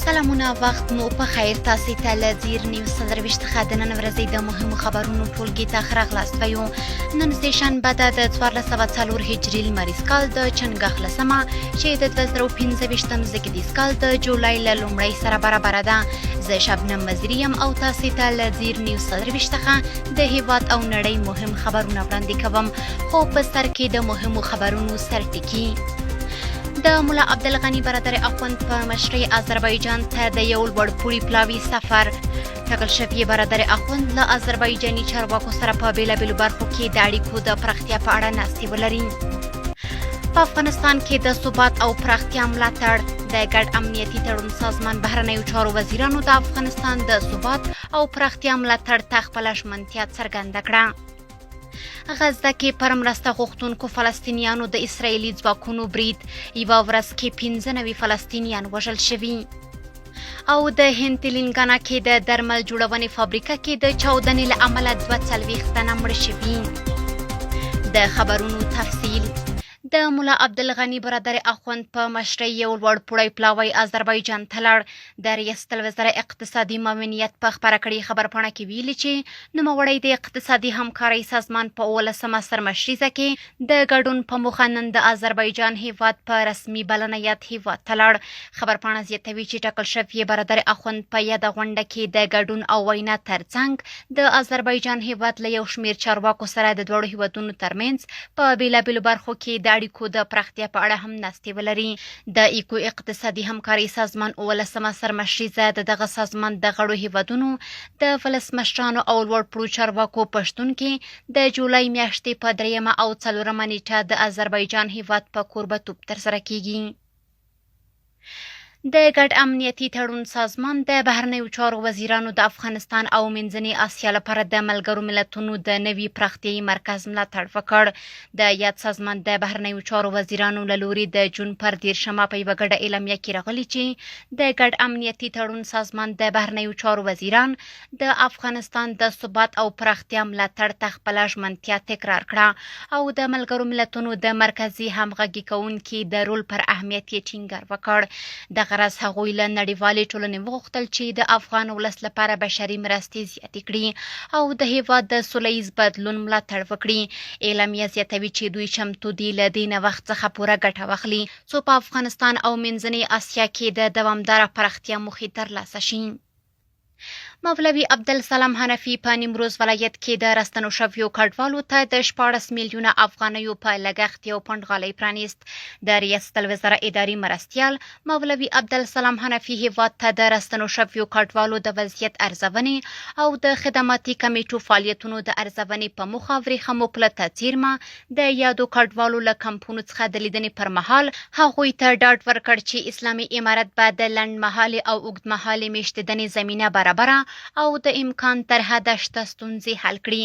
سلامونه، وخت مو په خیر. تاسو ته له زیر نیوز 24 څخه د نن ورځې د مهمو خبرونو ټولګې ته ښه راغلاست وایو. نن سه شنبه ده، د 1404 هجري لمریز کال د چنګاښ لسمه، چې د 2025 زېږدیز کال د جولای له لومړۍ سره برابره ده. زه شبنم وزیري یم او تاسو ته له زیر نیوز 24 څخه د هیواد او نړۍ مهم خبرونه وړاندې کوم. خو په سر کې د مهمو خبرونو سرټکي: د ملا عبدالغني برادر اخوند په مشرۍ آذربایجان ته د یو لوړپوړي پلاوي سفر. ټاکل شوې برادر اخوند له آذربایجاني چارواکو سره په بېلابېلو برخو کې د اړیکو د پراختیا په اړه ناستې ولري. په افغانستان کې د ثبات او پراختیا ملاتړ، د ګډ امنیتي تړون سازمان بهرنیو چارو وزیرانو د افغانستان د ثبات او پراختیا ملاتړ ته خپله ژمنتیا څرګنده کړه. غزه کې پر مرسته غوښتونکو فلسطینیانو د اسرایلي ځواکونو برید، یوه ورځ کې 95 فلسطینیان وژل شوي. او د هند تلنګانا کې د درمل جوړونې فابریکه کې د چاودنې له امله 42 تنه مړه شوي. د خبرونو تفصیل: د ملا عبدالغني برادر اخوند په مشرۍ یو لوړپوړی پلاوی آذربایجان ته لاړ. د ریاست الوزراء اقتصادي معاونیت په خپره کړې خبرپاڼه کې ویلي چې نوموړی د اقتصادي همکارۍ سازمان په 17مه سرمشریزه کې د ګډون په موخه نن د آذربایجان هیواد په رسمي بلنه یاد هیواد ته لاړ. خبرپاڼه زیاتوي چې ټاکل شوې برادر اخوند په یاده غونډه کې د ګډون او وینا ترڅنګ د آذربایجان هیواد له یو شمېر چارواکو سره د دواړو هیوادونو ترمنځ په بېلابېلو برخو کې د اړیکو د پراختیا په اړه هم ناستې ولري. د ایکو اقتصادي همکارۍ سازمان 17مه سرمشریزه د دغه سازمان د غړو هیوادونو د ولسمشرانو او لوړپوړو چارواکو په شتون کې د جولای میاشتې په 3مه او 4مه نیټه د آذربایجان هیواد په کوربتوب ترسره کیږي. د ګډ امنیتي تړون سازمان د بهرنیو چارو وزیرانو د افغانستان او منځنۍ اسیا لپاره د ملګرو ملتونو د نوي پراختیايي مرکز ملاتړ وکړ. د یاد سازمان د بهرنیو چارو وزیرانو له لوري د جون پر 30مه په یوه ګډه اعلامیه کې راغلي چې د ګډ امنیتي تړون سازمان د بهرنیو چارو وزیران د افغانستان د ثبات او پراختیا ملاتړ ته خپله ژمنتیا تکرار کړه او د ملګرو ملتونو د مرکزي همغږي کوونکي د رول پر اهمیت یې ټینګار وکړ. دغه راز هغوی له نړیوالې ټولنې وغوښتل چې د افغان ولس لپاره بشري مرستې زیاتې کړي او د هېواد د سوله ییز بدلون ملاتړ وکړي. اعلامیه زیاتوي چې دوی چمتو دي له دې نوښت څخه پوره ګټه واخلي، څو په افغانستان او منځنۍ اسیا کې د دوامداره پراختیا موخې ترلاسه شي. مولوي عبدالسلام حنفي په نیمروز ولایت کې د راستنو شویو کډوالو ته د 16 میلیونه افغانیو په لګښت یو پنډغالی پرانیست. د ریاست الوزراء اداري مرستیال مولوي عبدالسلام حنفي هیواد ته د راستنو شویو کډوالو د وضعیت ارزونې او د خدماتي کمیټو فعالیتونو د ارزونې په موخه ورېښمو پله ته څېرمه د یادو کډوالو له کمپونو څخه د لیدنې پر مهال هغوی ته ډاډ ورکړ چې اسلامي امارت به د لنډمهالې او اوږدمهالې مېشتېدنې زمینه برابره او د امکان تر حده شته ستونزې حل کړي.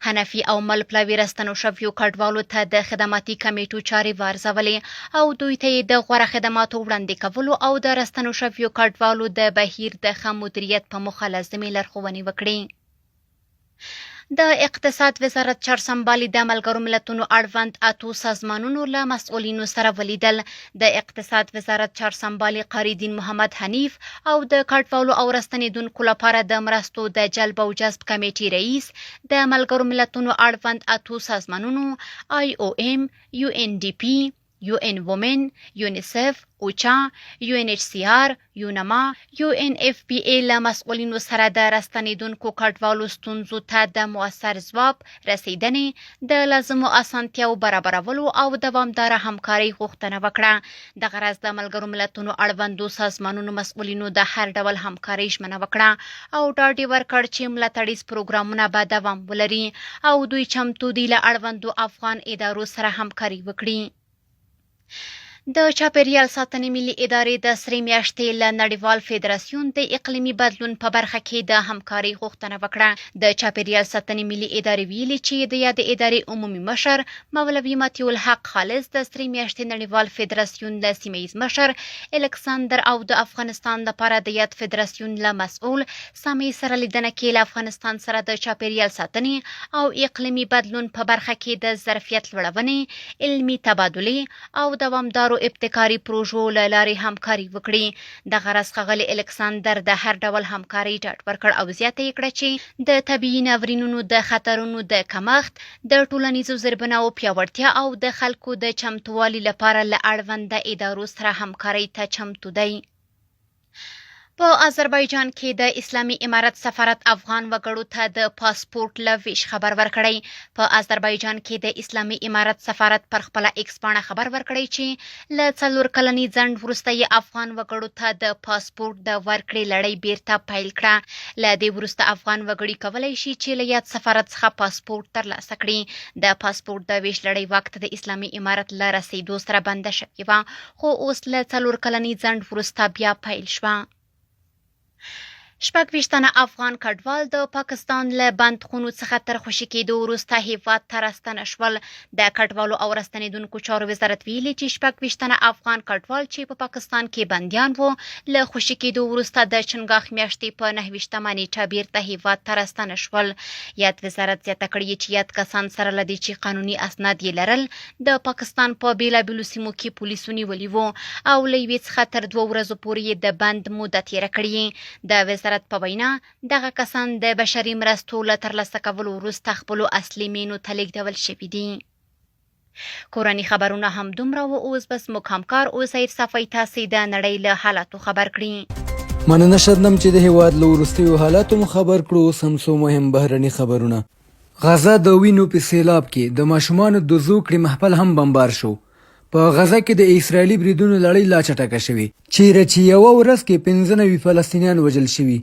حنفي او مل پلاوي راستنو شویو کډوالو ته د خدماتي کمېټو چارې وارزولې او دوی ته یې د غوره خدماتو وړاندې کولو او د راستنو شویو کډوالو د بهیر د ښه مدیریت په موخه لازمې لارښوونې وکړې. د اقتصاد وزارت چارسمبالي د ملګرو ملتونو اړوند اتو سازمانونو له مسؤلینو سره ولیدل. د اقتصاد وزارت چارسمبالي قاري دین محمد حنیف او د کډوالو او راستنېدونکو لپاره د مرستو د جلب او جذب کمېټې رئیس د ملګرو ملتونو اړوند اتو سازمانونو آی او ایم، یو این ډي پي، یو این وومن، یونیسف، اوچا، یو این ایچ سي آر، یونما، یو این اف پي ای له مسؤلینو سره د راستنېدونکو کډوالو ستونزو ته د مؤثر ځواب، رسېدنې، د لازمو اسانتیاوو برابرولو او دوامداره همکارۍ غوښتنه وکړه. دغه راز د ملګرو ملتونو اړوندو سازمانونو مسؤلینو د هر ډول همکارۍ ژمنه وکړه او ډاډ یې ورکړ چې ملاتړیز پروګرامونه به دوام ولري او دوی چمتو دي له اړوندو افغان ادارو سره همکاري وکړي. د چاپېریال ساتنې ملي ادارې د سرې میاشتې له نړیوال فدراسیون د اقلیمي بدلون په برخه کې د همکارۍ غوښتنه وکړه. د چاپېریال ساتنې ملي ادارې ویلي چې د یادې ادارې عمومي مشر مولوي مطیع الحق خالص د سرې میاشتې نړیوال فدراسیون له سیمه ییز مشر الکساندر او د افغانستان لپاره د یاد فدراسیون له مسؤل سامع سره لیدنه کې له افغانستان سره د چاپېریال ساتنې او اقلیمي بدلون په برخه کې د ظرفیت لوړونې، علمي تبادلې او دوامدارو چارو ابتکاري پروژو له لارې همکاري وکړي. دغه راز ښاغلي الکساندر د هر ډول همکارۍ ډاډ ورکړ او زیاته یې کړه چې د طبیعي ناورینونو د خطرونو د کمښت، د ټولنیزو زیربناوو پیاوړتیا او د خلکو د چمتووالي لپاره له اړونده ادارو سره همکارۍ ته چمتو دی. په آذربایجان کې د اسلامي امارت سفارت افغان وګړو ته د پاسپورټ له ویش خبر ورکړی. په آذربایجان کې د اسلامي امارت سفارت پر خپله ایکس پاڼه خبر ورکړی چې له څلور کلني ځنډ وروسته یې افغان وګړو ته د پاسپورټ د ورکړې لړۍ بیرته پیل کړه. له دې وروسته افغان وګړي کولای شي چې له یاد سفارت څخه پاسپورټ ترلاسه کړي. د پاسپورټ د ویش لړۍ واک ته د اسلامي امارت له رسېدو سره بنده شوې وه، خو اوس له څلور کلني ځنډ وروسته بیا پیل شوه. 26 تنه افغان کډوال د پاکستان له بندخونو څخه تر خوشي کېدو وروسته هېواد ته راستنه شول. د کډوالو او راستنېدونکو چارو وزارت ویلي چې 26 تنه افغان کډوال چې په پاکستان کې بندیان وو، له خوشي کېدو وروسته د چنګاښ میاشتې په 29مه نېټه بیرته هېواد ته راستانه شول. یاد وزارت زیاته کړې چې یاد کسان سره له دې چې قانوني اسناد یې لرل، د پاکستان په بېلابېلو سیمو کې پولیسو نیولي وو او له یوې څخه تر دوو ورځو پورې یې د بند موده تېره کړې. د وزارت په وینا، دغه کسان د بشري مرستو له ترلاسه کولو وروسته خپلو اصلي مېنو ته لېږدول شوي دي. کورني خبرونه هم دومره وو، اوس به زموږ همکار عزیر صفايي تاسې د نړۍ له حالاتو خبر کړي. مننه شبنم چې د هېواد له وروستیو حالاتو مو خبر کړو. اوس هم څو مهم بهرني خبرونه. غزه د وینو په سیلاب کې، د ماشومانو د زوکړې محفل هم بمبار شو. په غزه کې د اسرایلي بریدونو لړۍ لا چټکه شوې، چیرې چې یوه ورځ کې 95 فلسطینیان وژل شوي.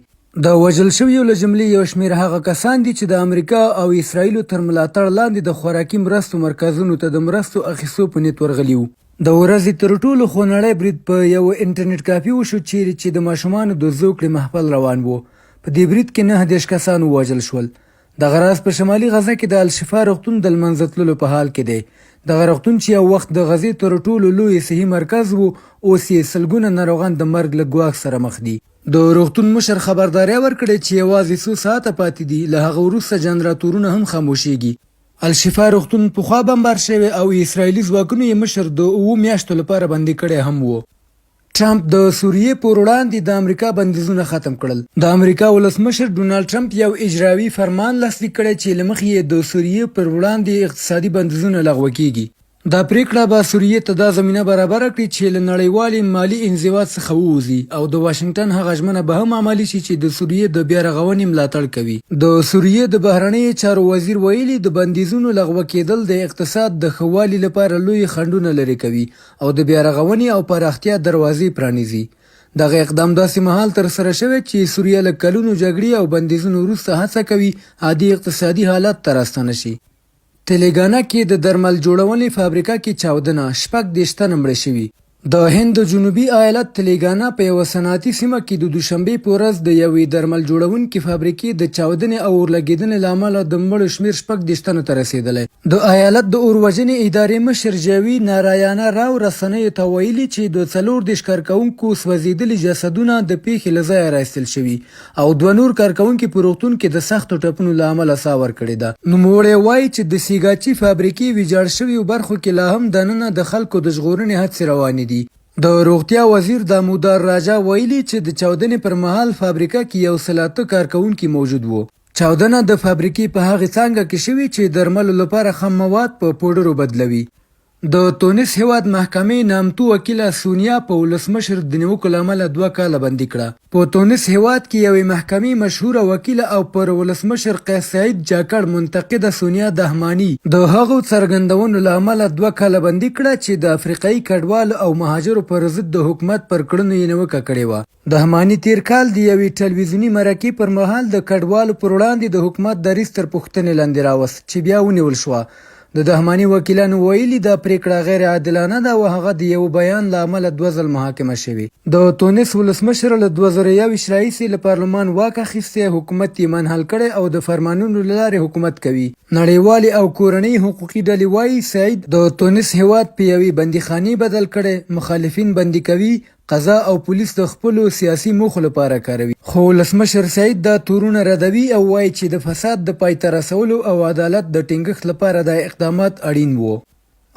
د وژل شویو له جملې یو شمېر هغه کسان دي چې د امریکا او اسراییلو تر ملاتړ لاندې د خوراکي مرستو مرکزونو ته د مرستو اخیستو په نیت ورغلي وو. د ورځې تر ټولو خونړی برید په یوه انټرنیټ کافي وشو، چیرې چې د ماشومانو د زوکړې محفل روان و. په دې برید کې 39 کسان ووژل شول. دغه راز په شمالي غزه کې د الشفا روغتون د لمنځه تللو په حال کې دی. دغه روغتون چې یو وخت د غزې تر ټولو لوی صحي مرکز و، اوس یې سلګونه ناروغان د مرګ له ګواښ سره مخ دي. د روغتون مشر خبرداری ورکړی چې یوازې څو ساعته پاتې دي، له هغه وروسته جنراتورونه هم خاموشېږي. الشفا روغتون پخوا بمبار شوی او اسراییلي ځواکونو یې مشر د اوو میاشتو لپاره بندي کړی هم و. ټرمپ د سوریې پر وړاندې د امریکا بندیزونه ختم کړل. د امریکا ولسمشر ډونالډ ټرمپ یو اجراوي فرمان لاسلیک کړی چې له مخې یې د سوریې پر وړاندې اقتصادي بندیزونه لغوه کیږي. دا پریکړه به سوریې ته دا زمینه برابره کړي چې له نړیوالې مالي انزوا څخه ووځي او د واشنګټن هغه ژمنه به هم عملي شي چې د سوریې د بیا رغونې ملاتړ کوي. د سوریې د بهرنیو چارو وزیر ویلي، د بندیزونو لغوه کیدل د اقتصاد د ښه والي لپاره لوی خنډونه لرې کوي او د بیارغونې او پراختیا دروازې پرانیزي. دغه اقدام داسې مهال ترسره شوی چې سوریه له کلونو جګړې او بندیزونو وروسته هڅه کوي عادي اقتصادي حالت ته راستنه شي. تلګانه کې د درمل جوړونې فابریکه کې چاودنه، 36 تنه مړه شوي. د هند د جنوبي ایالت تلګانه په یوه صنعتي سیمه کې د دوشنبې په ورځ د یوې درمل جوړونکې فابریکې د چاودنې او اورلګېدنې له امله د مړو شمېر 36 تنو ته رسېدلی. د ایالت د اور وژنې ادارې مشر جوي نارایانا راو رسنیو ته ویلي چې د 34 کارکوونکو سوځېدلي جسدونه د پېښې له ځایه راایستل شوي او دوه نور کارکوونکي په روغتون کې د سختو ټپونو له امله ساه ورکړې ده. نوموړی وايي چې د سیګاچي فابریکې ویجاړ شویو برخو کې لا هم دننه د خلکو د ژغورنې هڅې روانې دي. د روغتیا وزیر دامودار راجا ویلي چې د چاودنې پر مهال فابریکه کې 108 کارکوونکي موجود وو. چاودنه د فابریکې په هغې څانګه کې شوې چې درملو لپاره خام مواد په پوډرو بدلوي. د تونس هېواد محکمې نامتو وکیله سونیا په ولسمشر د نیوکو له امله دوه کاله بندي کړه. په تونس هېواد کې یوې محکمې مشهوره وکیله او پر ولسمشر قیس سعید جاکړ منتقده سونیا دهماني د هغو څرګندونو له امله دوه کاله بندي کړه چې د افریقايي کډوالو او مهاجرو پر ضد د حکومت پر کړنو یې نیوکه کړې وه. دهماني تېر کال د یوې ټلویزیوني مرکې پر مهال د کډوالو پر وړاندې د حکومت دریځ تر پوښتنې لاندې راوست چې بیا ونیول شوه. د دهماني وکیلانو ویلي، دا پرېکړه غیر عادلانه ده او هغه د یوه بیان له امله دوه ځل محاکمه شوې. د تونس ولسمشر له 2021 راهیسې له پارلمان واک اخیستی، حکومت یې منحل کړی او د فرمانونو له لارې حکومت کوي. نړیوالې او کورنۍ حقوقي ډلې وايي، سعید د تونس هېواد په یوې بندیخانې بدل کړی، مخالفین بندي کوي قضا او پولیس د خپلو سیاسي موخو لپاره کاروي. خو ولسمشر سعید دا تورونه ردوي او وايي چې د فساد د پای ته رسولو او عدالت د ټینګښت لپاره دا اقدامات اړین وو.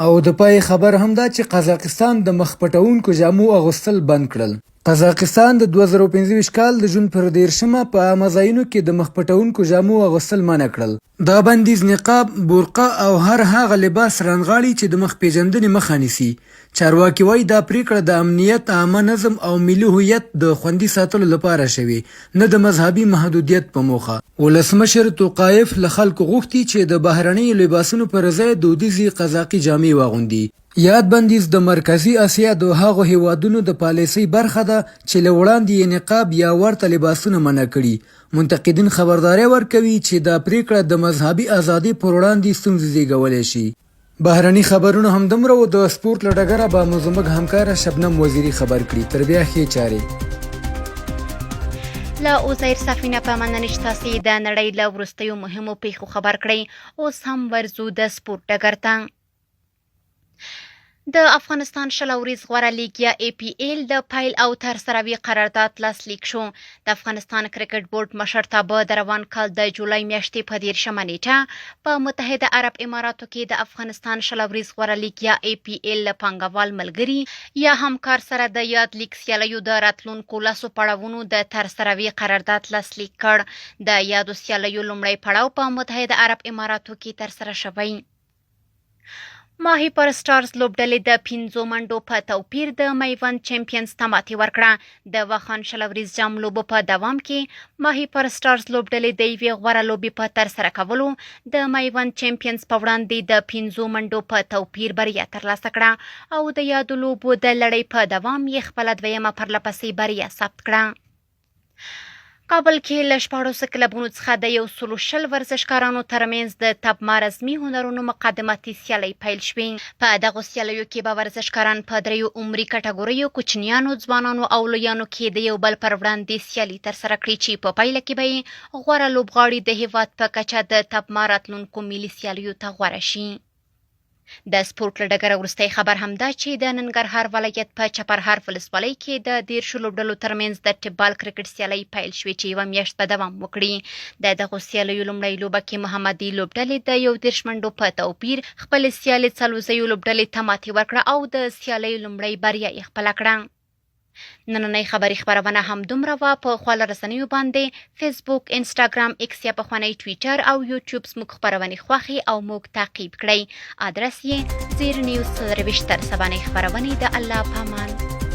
او د پای خبر هم دا چې قزاقستان د مخ پټوونکو جامو اغوستل بند کړل. قزاقستان د 2025 کال د جون پر 30مه په عامه ځایونو کې د مخ پټوونکو جامو اغوستل منع کړل. دا بندیز نقاب، برقع او هر هغه لباس رانغاړي چې د مخ پېژندنې مخه نیسي. چارواکي وايي، دا پرېکړه د امنیت، عامه نظم او ملي هویت د خوندي ساتلو لپاره شوې، نه د مذهبي محدودیت په موخه. ولسمشر توقایف له خلکو غوښتي چې د بهرنیو لباسونو پر ځای دودیزې قزاقي جامې واغوندي. یاد بندیز د مرکزي اسیا د هغو هېوادونو د پالیسۍ برخه ده چې له وړاندې یې نقاب یا ورته لباسونه منع کړي. منتقدین خبرداری ورکوي چې دا پرېکړه د مذهبي ازادۍ پر وړاندې ستونزې زېږولی شي. بهرني خبرونه همدومره وو، د سپورت له ډګره به مو زموږ همکاره شبنم وزیري خبر کړي. تر بیا ښې چارې. له عزیر صافي نه په مننې چې تاسې د نړۍ له وروستیو مهمو پیښو خبر کړئ. اوس هم ورځو د سپورت ډګر ته. د افغانستان 20 اوریز غوره لیګ یا ای پي ایل د پیل او ترسراوي قرارداد لاسلیک شو. د افغانستان کرکټ بورډ مشرتابه د روان کال د جولای میاشتې په 30مه نیټه په متحده عرب اماراتو کې د افغانستان 20 اوریز غوره لیګ یا ای پي ایل له پانګوال ملګري یا همکار سره د یاد لیګ سیالیو د راتلونکو لسو پړاوونو د ترسراوي قرارداد لاسلیک کړ. د یادو سیالیو لومړی پړاو په متحده عرب اماراتو کې ترسره شوی. ماهي پر سټارز لوبډلې د پنځو منډو په توپیر د میوند چمپینز ته ماتې ورکړه. د واخان 20 اوریز جام لوبو په دوام کې ماهي پر سټارز لوبډلې د یوې غوره لوبې په ترسره کولو د میوند چمپینز په وړاندې د پنځو منډو په توپیر بریا ترلاسه کړه او د یادو لوبو د لړۍ په دوام یې خپله دویمه پرلپسې بریا ثبت کړه. کابل کې له 16 کلبونو څخه د 120 ورزشکارانو ترمنځ د تبما رزمي هنرونو مقدماتي سیالۍ پیل شوې. په دغو سیالیو کې به ورزشکاران په دریو عمري کټګوریو، کوچنیانو، ځوانانو او لویانو کې د یو بل پر وړاندې سیالي ترسره کړي چې په پایله کې به یې غوره لوبغاړي د هېواد په کچه د تبما راتلونکو ملي سیالیو ته غوره شي. د سپورت له ډګره وروستی خبر هم دا چې د ننګرهار ولایت په چپرهار ولسوالۍ کې د 30 لوبډلو ترمنځ د ټیپ بال کرکټ سیالۍ پیل شوې چې یوه میاشت به دوام وکړي. د دغو سیالیو لومړۍ لوبه کې محمدي لوبډلې د 31 منډو په توپیر خپلې سیالې څلوزیو لوبډلې ته ماتې ورکړه او د سیالیو لومړۍ بریا یې خپله کړه. نننۍ خبري خپرونه هم دومره وه. په خواله رسنیو باندې فیسبوک، انسټاګرام، ایکس یا پخوانی ټویټر او یوټیوب زموږ خپرونې خوښې او موږ تعقیب کړئ. ادرس یې زیر نیوز 24. تر سبانۍ خپرونې د الله پامان.